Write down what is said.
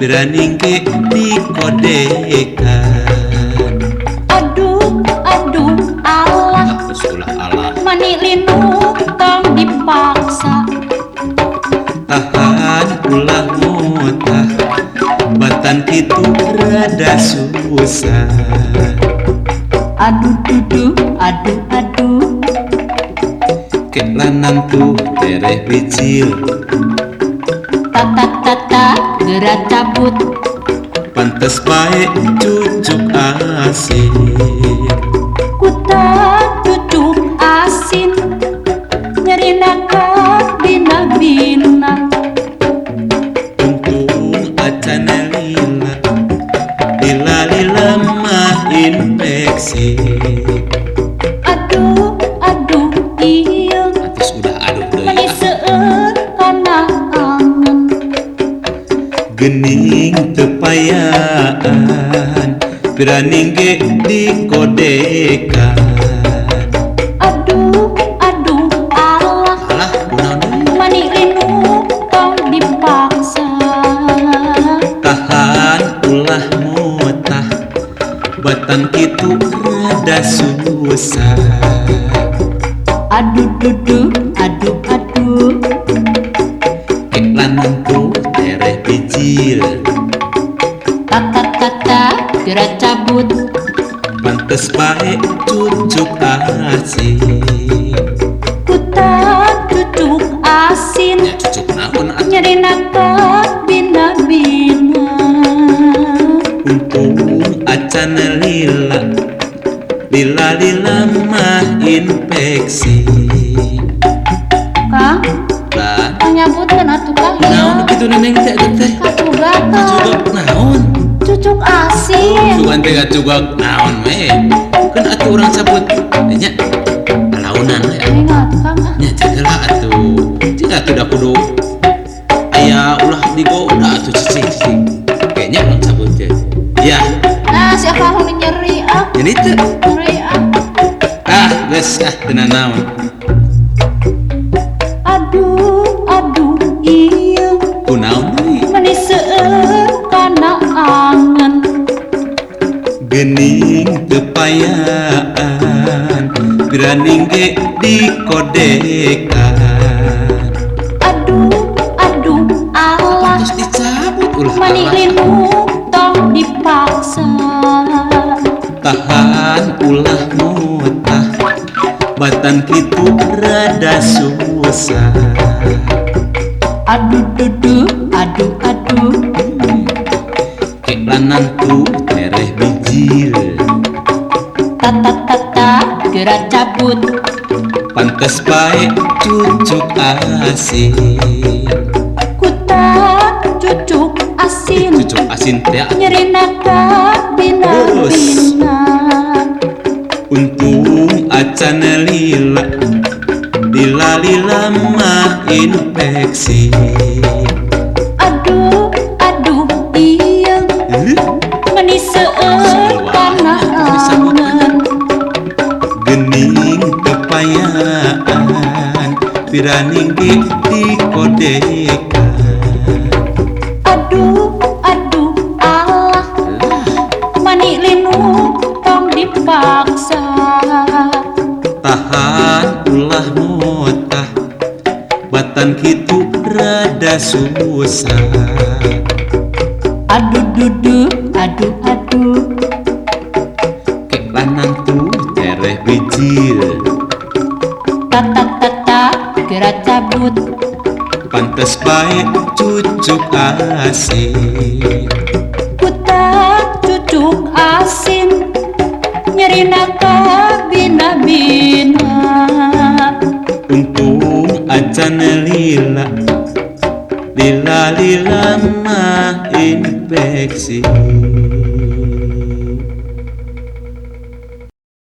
Piraning ge dikodekan. Aduh aduh Allah, ulah Allah, mani linu tong dipaksa. Tahan ulah motah, batan kitu rada susah. Aduh duduh aduh aduh, kek lanang tuh tereh bijil. Tata tata gerak cabut, pantes bae cucuk asin. Kuta cucuk asin, nyerina ka bina-bina. Untung acana lila, lila lila mah infeksi. Aduh aduh iya, atus udah aduh deui. Mani seueur kana angen. Gening teu payaan, piraning ge dikodekan. Aduh aduh Allah, alah kunaon deui, mani linu tong dipaksa. Tahan ulah motah, batan kitu rada susah. Aduh duduh aduh aduh, kek lanang tuh tereh bijil. Tata tata gerak cabut, pantes bae cucuk asin. Kuta cucuk asin, ya cucuk naon atuh, nyerina ka bina-bina. Untung acana lila, lila lila mah infeksi. Kang, lah panyabutkeun atuh Kang. Naon kitu neneng teh eta teh? Kacugak. Kacugak naon? Cucuk asin. Sugan teh kacugak naon we? Kan atuh urang cabut nya alaunan we. Ingat Kang ah. Nya cek heula atuh. Cik atuh da kudu aya ulah digoda atuh cicing-cicing. Kayaknya urang cabut teh. Ya. Nah, si akang nu nyeri ah. Nyeri teu? Nyeri ah. Ah, geus ah teu nanaon. Aduh aduh iya, kunaon deui, mani seueur kana angen. Gening teu payaan, piraning ge dikodekan. Aduh aduh Allah, pantes dicabut ulah mani Allah, linu tong dipaksa. Tahan ulah motah, batan kitu rada susah. Aduh duduh aduh aduh, kek lanang tuh tereh bijil. Tata tata gerak cabut, pantes bae cucuk asin. Kuta cucuk asin, cucuk asin teh nyerina ka bina-bina. Untung acana lila, lila lila mah infeksi. Aduh aduh iya, mani seueur kana angen. Gening teu payaan, piraning ge dikodekan. Aduh aduh Allah, mani linu tong dipaksa. Tahan ulah motah, batan kitu rada susah. Aduh duduh aduh aduh, kek lanang tuh tereh bijil. Tata tata gerak cabut, pantes bae cucuk asin. Kuta cucuk asin, nyerina ka bina-bina. Untung acana lila, lila lila mah infeksi.